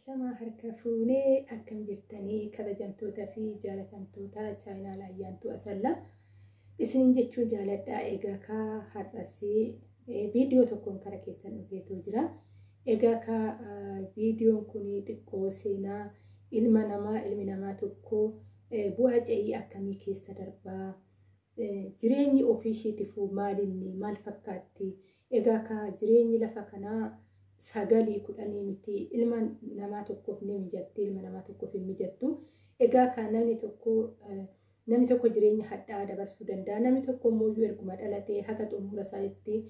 Ashamaa harka fuunee akkam jirtanii kabajamtoota fi jaalatamtoota chaayinaal Ayyaantuu Asallaa isiniin jechuu jaaladha. Egaa kaa har'asii viidiyoo tokkoon kara keessan dhufeetu jira. Egaa kaa viidiyoon kun xiqqoo seenaa ilma namaa ilmi namaa tokko bu'aa ce'ii akkamii keessa darbaa jireenyi ofii isheetiifuu maalinni maal fakkaatti? Egaa kaa jireenyi lafa kanaa sagalii kudhanii miti ilma namaa tokkoof ni mijatti ilma namaa tokkoof hin mijattu. Egaa kaa namni tokko jireenya hadhaa'aa dabarsuu danda'a. Namni tokko immoo erguma dhalatee haga xumura isaatti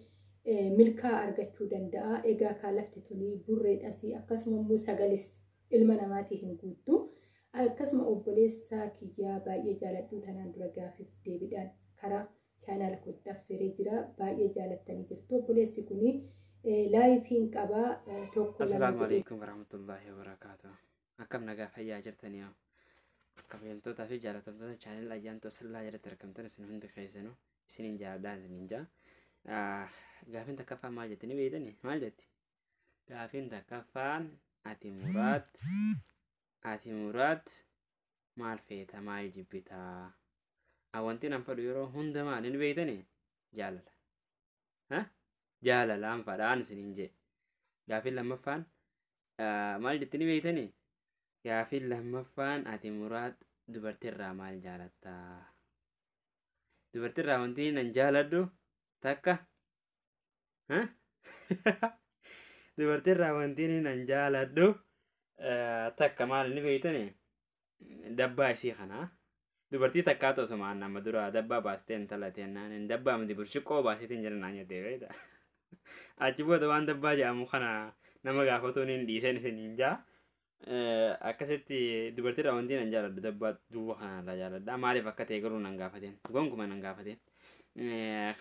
milkaa argachuu danda'a. Egaa kaa lafti tuni burreedhas akkasuma immoo sagalis ilma namaatii hin guuttu. Akkasuma obboleessa kiyyaa baay'ee jaaladhu tanaan dura gaafiif deebiidhaan karaa chaanaala kootti affeeree jira. Baay'ee jaalattanii jirtu. Obboleessi kuni laayifiin qabaa tokko lama Assalaamu jedhee alaikum warahmatullahi wabarakaatuh. Akkam nagaa fayyaa jirtanii hoo? Kabajamtootaa fi jaalatamtoota chaanel Ayyaantuu Asallaa jalatti argamtan isin hundi keessanuu isiniin jaaladhaan isiniin jaa. Gaafiin takkaffaan maal jettanii beektanii? Maal jetti? Gaafiin takkaffaan ati muraat ati muraat maal feeta maal jibbitaa? Wanti nan fedhu yeroo hunda maal inni beektanii? Jaalala. Ha? Jaalalaan fadhaan isiniin jee. Gaafiin lammaffaan maal jettanii beektanii? Gaafiin lammaffaan ati muraat dubartiirraa maal jaalattaa? Dubartiirraa wanti nan jaaladhu takka ha? Dubartiirraa wanti nan jaaladhu takka maal inni beektanii? Dabbaa isii kanaa. Dubartii takkaatu osuma nama dura dabbaa baastee intala teennaan hin dabbaa miti burcuqqoo baaseetiin jira naan jettee beekta. Achi booda waan dabbaa jedhamu kana nama gaafatuun hin dhiiseen isiniin jaa. Akkasitti dubartiirraa wanti nan jaaladhu dabbaa duwwa kanarraa jaaladha. Maaliif akka ta'e garuu nan gaafateen. Gonkumaa nan gaafateen.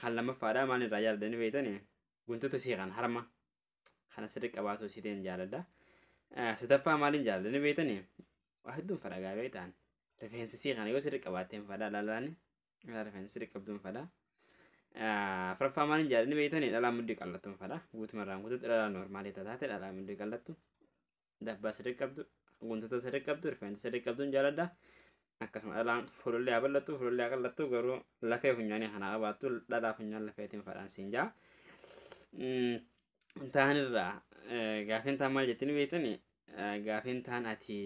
Kan lammaffaadha maal irraa jaaladha ni beektani? Guntuta isii kan harma kana sirri qabaatu isiitiin jaaladha. Sadaffaa maaliin jaaladha ni beektani? Waa hedduun fadha beektaan. Rifeensa isii kana yoo sirri qabaatteen fadha dhalaani. Rifeensa sirri qabduun fadha. Afuraffaa maaliin jaaladha ni beektani? Dhalaa muddii qallattuun fadha. Guutumarraan guututti dhalaa noormaalii taate dhalaa muddii qallattu. Dabbaa sirri qabdu, guntuta sirri qabdu, rifeensa sirri qabduun jaaladha. Akkasuma dhalaan fuullee haa bal'attu, fuullee haa qallattu garuu lafee funyaanii kana qabaattu dhalaa funyaan lafeetiin fadhaan siin jaa. Taanirraa gaafiin taan maal jettanii beektani? Gaafiin taan ati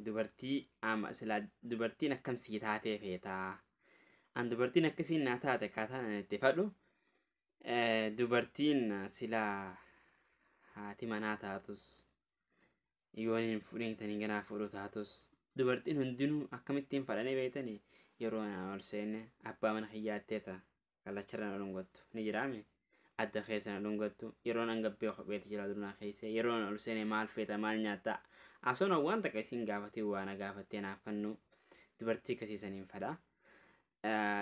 dubartii ama silaa dubartiin akkam sii taatee feetaa? An dubartiin akkasiin naa taate akkaataan ani itti fadhu dubartiin silaa haati manaa taatus yoon hin fudhin tanii ganaa fuudhu taatus dubartiin hundinuu akkamittiin fadhanii beektanii yeroo na ol seene abbaa mana kiyyaattee ta'a kallacharra na dhungattu ni jiraame adda keessa na dhungattu yeroo nan gabbee kopheetti jira durna keessa yeroo na ol seene maal feeta maal nyaatta asoona waan takka isiin gaafatee waa na gaafattee naaf kennu dubartii akkasiisaniin fadha.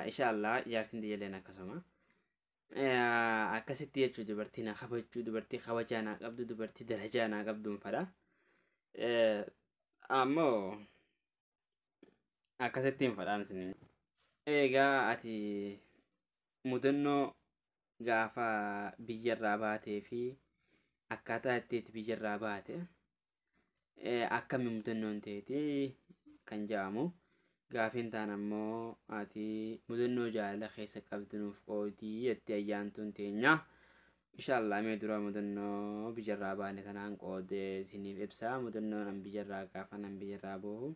Inshaallah jaartiin xiyyeelleen akkasuma. Akkasitti jechuun dubartii na kabajuu dubartii kabajaa naa qabdu dubartii darajaa naa qabduun fadha. Ammoo akkasitti hin fadhaan isin. Egaa ati mudannoo gaafa biyyarraa baatee fi akkaataa itti biyyarraa baate akkami mudannoon ta'eeti kan jedhamu. Gaafiin taan ammoo ati mudannoo jaalala keessa qabdu nuuf qoodii jettee ayyaantuun teenya. Inshaallah mee dura mudannoo biyyarraa baane tanaan qoodee isiniif ibsa. Mudannoon an biyyarraa gaafa an biyyarraa bahu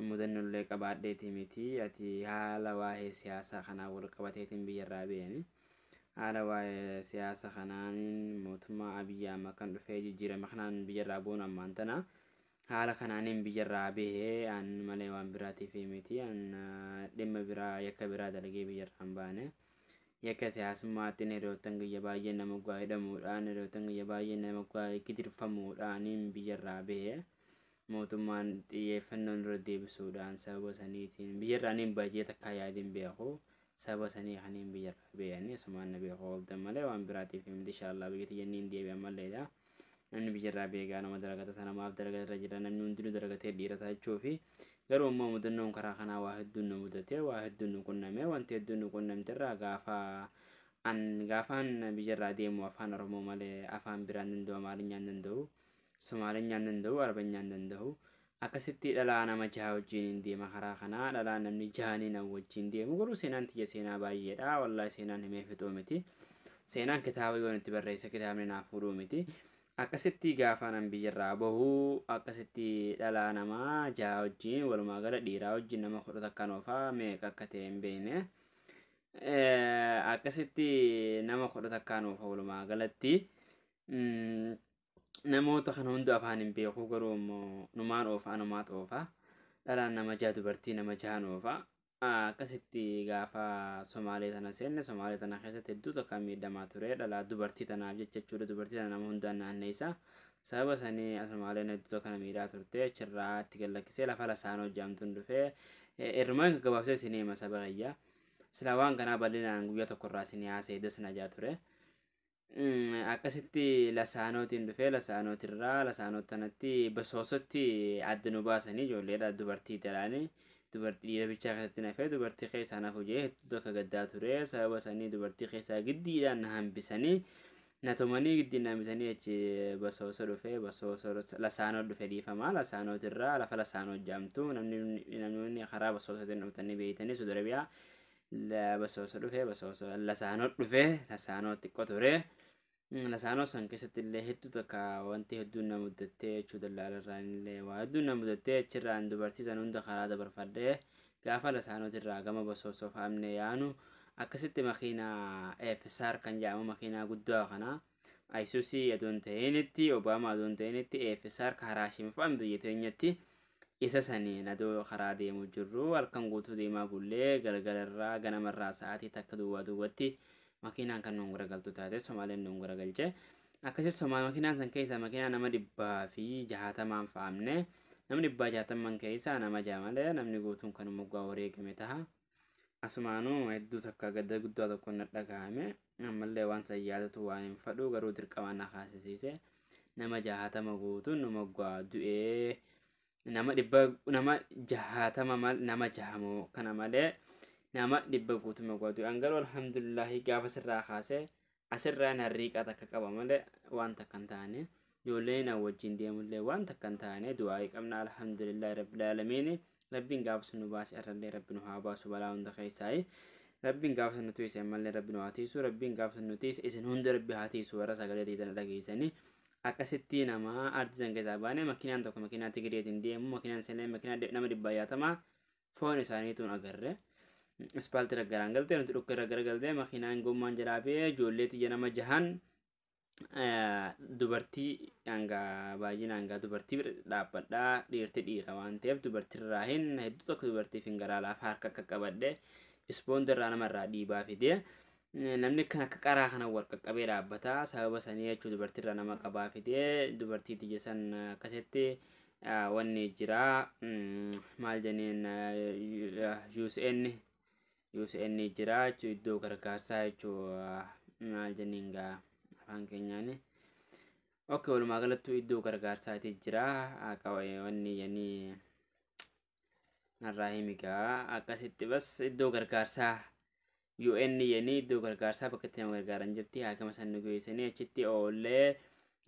mudannollee qabaadheeti miti. Ati haala waa'ee siyaasaa kanaan wal qabateetiin biyyarraa ba'een. Haala waa'ee siyaasa kanaan mootummaa Abiyyi Ahmad kan dhufee jijjiirama kanaan biyyarraa bu'uun ammaan tana. Haala kanaaniin biyyarraa bahee an malee waan biraatiif miti. An dhimma biraa yakka biraa dalagee biyyarraa hin baane. Yakka siyaasummaatiin hiriyoottan kiyya baay'ee nama guwaa hidhamuudhaan hiriyoottan kiyya baay'ee nama guwaa gidirfamuudhaan biyyarraa bahee mootummaan xiyyeeffannoon dura deebisuudhaan sababa saniitiin biyyarraa niin bajee takkaa yaadiin beeku. Sababa sanii kaniin biyyarraa bahanii asumaan na beeku qabdan malee waan biraatiif miti inshaallah biyya tiyya niin deebi'an maleedha. Namni biyyarraa beekaa nama dalagata sana maaf dalagata irra jira namni hundinuu dalagatee dhiirata jechuu fi garuu immoo mudannoon karaa kanaa waa hedduun nu mudate waa hedduun nu qunname wanti hedduun nu qunnamte irraa gaafa an gaafaan biyyarraa deemu afaan Oromoo malee afaan biraan danda'u Amaarinyaan danda'u. Somaaleenyaan danda'u, Arabanyaan danda'u. Akkasitti dhalaa nama jaha wajjin hin deema karaa kanaa. Dhalaa namni jahanii na wajjin deemu. Garuu seenaan tiyya seenaa baay'eedha. Wallaahi seenaan himee fixuu miti. Seenaan kitaaba yoon itti barreesse kitaabni naaf fuudhuu miti. Akkasitti gaafa nan biyyarraa bahu akkasitti dhalaa namaa jaha wajjin walumaa gala dhiiraa wajjin nama 11 oofaa meeqa akka ta'e hin beekne. Akkasitti nama 11 oofa walumaa galatti. Namoota kana hunda afaan hin beeku garuu immoo numaan oofa anumaat oofa. Dhalaan nama jaha dubartii nama jahan oofa. Akkasitti gaafa Somaalee tana seenne Somaalee tana keessatti hedduu takka miidhamaa ture. Dhalaa dubartii tanaaf jecha jechuudha. Dubartii tana nama hundaan naanneessa. Sababa sanii Somaaleen hedduu takka na miidhaa turte. Achirraa itti gallakkisee lafa lasaanoo jaamtuun dhufee irrumaan gaggabaabsee isinii hima saba kiyya. Silaa waan kanaa bal'inaan guyyaa tokkorraa isinii haasa'e dasna jaa ture. Akkasitti lasaanootiin dhufee lasaanootirraa lasaanoo tanatti basoosotti adda nu baasanii ijoolleedha dubartii dalaanii dubartii dhiira bichaa keessatti nafee dubartii keessaa nafu jee hedduu takka gaddaa ture. Sababa sanii dubartii keessaa giddiidhaan na hambisanii na tumanii giddiin na hambisanii achi basooso dhufee basooso lasaanoo dhufe dhiifamaa lasaanootirraa lafa lasaanoo jaamtu namni karaa basoosootiin dhuftanii beeytanii Saudi Arabiyaa basooso dhufe basooso lasaanoo dhufe lasaanoo xiqqoo ture. Lasaanoo san keessatti illee hedduu takka wanti hedduun na muddattee jechuu dallaalarraan illee waa hedduun na muddattee achirraan dubartii san hunda karaa dabarfadhee gaafa lasaanootirraa gama basoosoo faamne yaanu akkasitti makiinaa FSR kan jedhamu makiinaa guddaa kana Ayisuusii aduun ta'initti Obaamaa aduun ta'initti FSR karaa shimfaan biyya teenyatti isa saniin adoo karaa deemu jirru halkan guutuu deemaa bullee galgalarraa ganamarraa sa'aatii takka duwwaa duwwatti makiinaan kan nuun garagaltu taate Somaaleen nuun garagalche. Akkasii Somaal makiinaan san keessaa makiinaa nama 160 fa'amne namni 160 keessaa nama jaha malee namni guutuun kan moggaa wareegame taha. Asumaanuu hedduu takka gadda guddaa tokko na dhagahame ammallee waan san yaadatu waan hin fadhu garuu dirqama na kaasisiise nama 60 guutuun nu moggaa du'ee nama dhibba nama 60 nama jahamoo kana malee nama 100 guutuu moggaa du'e. Garuu alhamdulillahi gaafa sirraa kaasee asirraan harriiqaa takka qaba malee waan takka hin taane ijoolleen na wajjin deemullee waan takka hin taane du'aa qabna alhamdulillahi rabbil aalamiin. Rabbiin gaafa sun nu baase irrallee rabbi nu haa baasu balaa hunda keessaayi. Rabbiin gaafa sun nu tiise ammallee rabbi nu haa tiisu. Rabbiin gaafa sun nu tiise isin hunda rabbi haa tiisu warra sagalee tiitana dhageessanii. Akkasitti nama ardisan keessaa baane makiinaan tokko makiinaa Tigireetiin deemu makiinaan sanee makiinaa nama 160 foon isaaniituun agarre. Ispaaltii raggaraan galtee nuti dhukkee raggara galtee makiinaan gommaan jalaa ba'ee ijoollee tiyya nama jahan dubartii hangaa baay'ina hangaa dubartii bira dhaabbadhaa dhiirti dhiira waan ta'eef dubartiirraa hin hedduu tokko dubartiif hin garaa laafa harka akka qabadhe ispoondirraa namarraa dhiibaa fidee namni kan akka qaraa kana wal qaqqabee dhaabbata sababa sanii jechuu dubartiirraa nama qabaa fidee dubartii tiyya san akkasitti wanni jira maal jenneen UCN jira jechuu iddoo gargaarsaa jechuu maal jenneen gaa afaan keenyaani. Okay, walumaa galattuu iddoo gargaarsaati jira. Wanni jennii narraa himi gaa akkasitti bas iddoo gargaarsaa UN jennii iddoo gargaarsaa bakka itti nama gargaaran jirti. Haakima san nu geessanii achitti oollee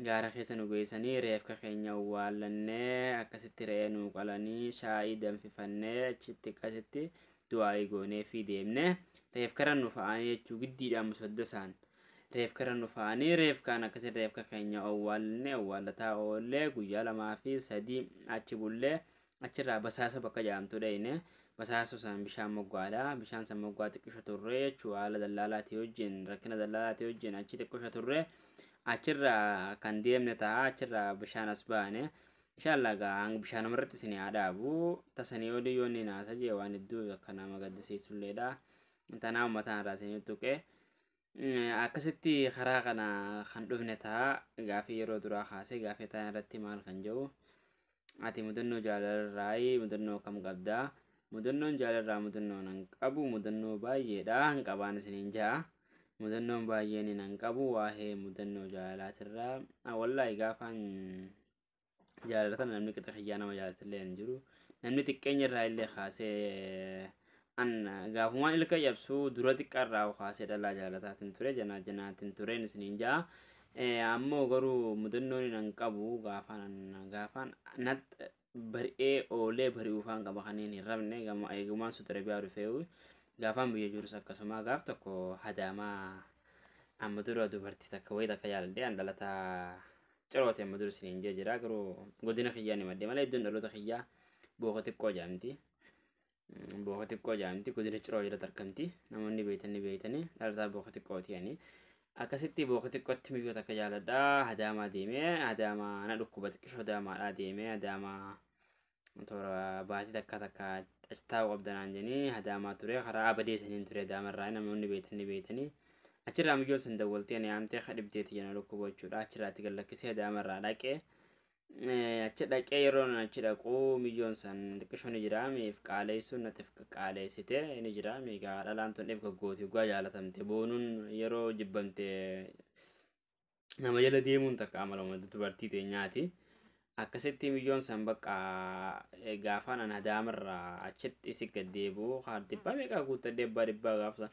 gaara keessa nu geessanii reefka keenya awwaallannee akkasitti re'ee nu qalanii shaayii danfifannee achitti akkasitti du'aa goonee fi deemnee reefkara nu fa'anii jechuu giddiidhaan musaddasaan. Reefkara nu fa'anii reefkaan akkasii reefka keenya awwaalannee awwaallataa oollee guyyaa 2 fi 3 achi bullee achirraa basaasa bakka jedhamtu dhayne basaasa san bishaan moggaadha bishaan san moggaa xiqqisha turre jechuu haala dallaalaatii wajjin rakkina dallaalaatii wajjin achi xiqqisha turre achirraa kan deemne ta'a achirraa bishaan as baane inshallah gaa bishaan irratti isin haa dhaabu tasanii olii yoonni naasa jee waan hedduu akka nama gaddisiisulleedha tanaa uummataan irraa isin tuqee. Akkasitti karaa kana kan dhufne ta'a gaafii yeroo duraa kaasee gaafii ta'an irratti maal kan jedhu ati mudannoo jaalalarraa mudannoo kam qabdaa mudannoon jaalalarraa mudannoo nan qabu mudannoo baay'eedha hin qabaan isiniin ja'a mudannoon baay'een nan qabu waa'ee mudannoo jaalalaatirraa wallaahi gaafaan jaalalatan namni qixa kiyyaa nama jaalatallee hin jiru namni xiqqeenya irraa illee kaasee an gaafumaan ilka cabsuu dura xiqqaarraa kaasee dhalaa jaalataatiin ture janaa janaatiin tureen isiniin ja'a. Ammoo garuu mudannoon nan qabu gaafaan gaafaan nat bari'ee oolee bari'uufaan qaba kanneen hin rafne gama eegumaan Suudi Arabiyaa dhufee gaafaan biyya jirus akkasuma gaaf tokko Hadaamaa amma dura dubartii takka wayii takka jaaladhe an dhalataa ciroote amma dura isiniin jee jira garuu godina kiyyaa ni madde malee iddoon dhaloota kiyyaa booka xiqqoo jaamti. Booka xiqqoo jaamti godina ciroo jalatti argamti namoonni beeytanii beeytanii dhalataa booka xiqqooti ani. Akkasitti booka xiqqootti miyyoo takka jaaladha Hadaamaa deemee Hadaamaa na dhukkuba xiqqishoo Hadaamaadhaa deemee Hadaamaa toora baatii takka takka achi taa'uu qabda naan jedhanii Hadaamaa ture karaa abadee saniin ture Hadaamarraa namoonni beeytanii beeytanii achirraa miyyoon san dawwaltee na yaamtee kadhibdeeti jena dhukkuba jechuudha achirraatti gad lakkisee Hadaamarraa dhaqee achi dhaqee yeroo achi dhaqu miyyoon san xiqqishoo ni jira miif qaaleessuun natti qaaleessite ni jira miigaa dhalaan tun if gaggooti dhugaa jaalatamte boonuun yeroo jibbamte nama jala deemuun takka amaluma dubartii teenyaati. Akkasitti miyyoon san bakka gaafaan an Hadaamarraa achitti isi gad deebi'u kaardii dhibbaa meeqaa guuttadhee abbaa dhibbaa gaafa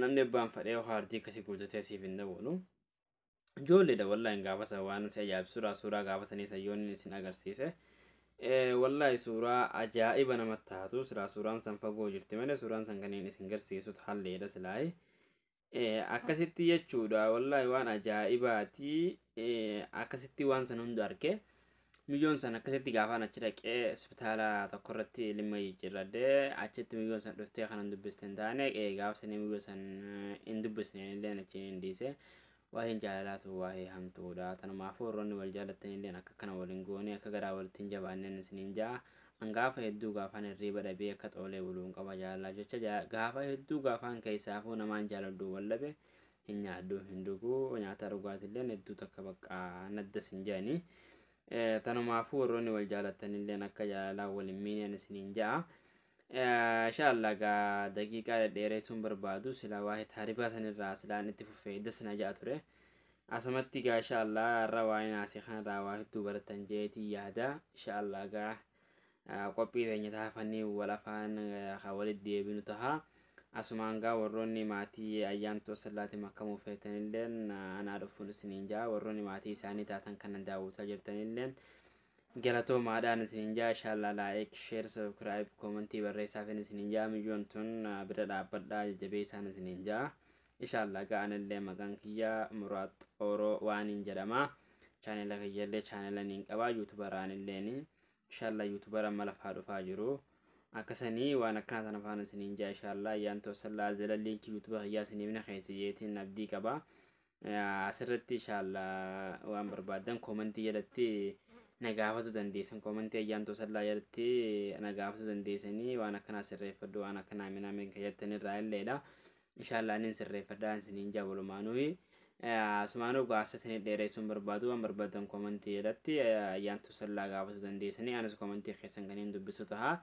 namni abbaan fadhee kaardii akkasii guuttatee siif hin dabalu. Ijoolleedha wallaahi gaafa san waan si ajaa'ibsuudha suuraa gaafa sanii sayyoon isin agarsiise. Wallaahi suuraa ajaa'iba namatti taatu silaa suuraan san fagoo jirti malee suuraan san kanneen isin garsiisu halleedha silaayi. Akkasitti jechuudha wallaahi waan ajaa'ibaati akkasitti waan san hunda arge. Miyyoon san akkasitti gaafaan achi dhaqee hospitaala tokko irratti limma jijjiirradhee achitti miyyoon san dhuftee kanan dubbiste hin taane gaafa sanii miyyoo san hin dubbisne illee achiin hin dhiise. Waa'een jaalalaatu waa'ee hamtuudha. Tanumaafuu warroonni wal jaalattan illee akka kana waliin goone akka garaa walitti hin jabaanneen isiniin ja'a. An gaafa hedduu gaafaan hirriiba dhabee akka xoolee buluun qaba jaalalaaf jecha gaafa hedduu gaafaan keessaafuu namaan jaaladhu wallabe hin nyaadhu hin dhuguu nyaata dhugaatillee hedduu takka bakka naddas hin jedhanii. Tanumaafuu warroonni wal jaalattan illee akka jaalalaa wal hin miineen isiniin ja'a. Inshallah gaa daqiiqaa dhedheeressuun barbaadu silaa waa'ee taaribaa sanirraa silaan itti fufee dasna ja'a ture. Asumatti gaa inshallah irra waa'ee naasii kanarraa waa hedduu baratan jeetii yaada. Inshallah gaa qophii teenya taafanii wal afaan kan walitti deebinu taha. Asumaan gaa warroonni maatii ayyaantoo sallaatti makamuu feetanilleen anaa dhufuun isiniin ja'a. Warroonni maatii isaanii taatan kanan daawwataa jirtanilleen galatoomaadhaan isiniin ja'a. Inshallah like, share, subscribe, koomentii barreessaafin isiniin ja'a. Miyyoon tun bira dhaabbadhaa jajjabeessaan isiniin ja'a. Inshallah gaa anillee maqaan kiyya Muraat Oroo waaniin jedhama. Chaanela kiyyallee chaanela niin qaba. Yuutubaraan illeeni. Inshallah yuutubara amma lafaa dhufaa jiru. Akkasanii waan akkana tana faana isiniin ja'a. Inshallah ayyaantoo sallaa jala liinkii yuutuba kiyyaa isiniif na keessa jeetiin abdii qaba. Asirratti inshallah waan barbaaddan koomentii jalatti na gaafatu dandeessan koomentii ayyaantoo sallaa jalatti na gaafatu dandeessanii waan akkanaa sirreeffadhu waan akkanaa minaa kan jettan irraa illeedha. Inshallah inni sirreeffadhaa isiniin ja'a walumaanuu. Asumaanuu gaasa isinii dheeressuun barbaadu waan barbaadan koomentii jalatti ayyaantuu sallaa gaafatu dandeessanii anis koomentii keessan kanneen dubbisu ta'a.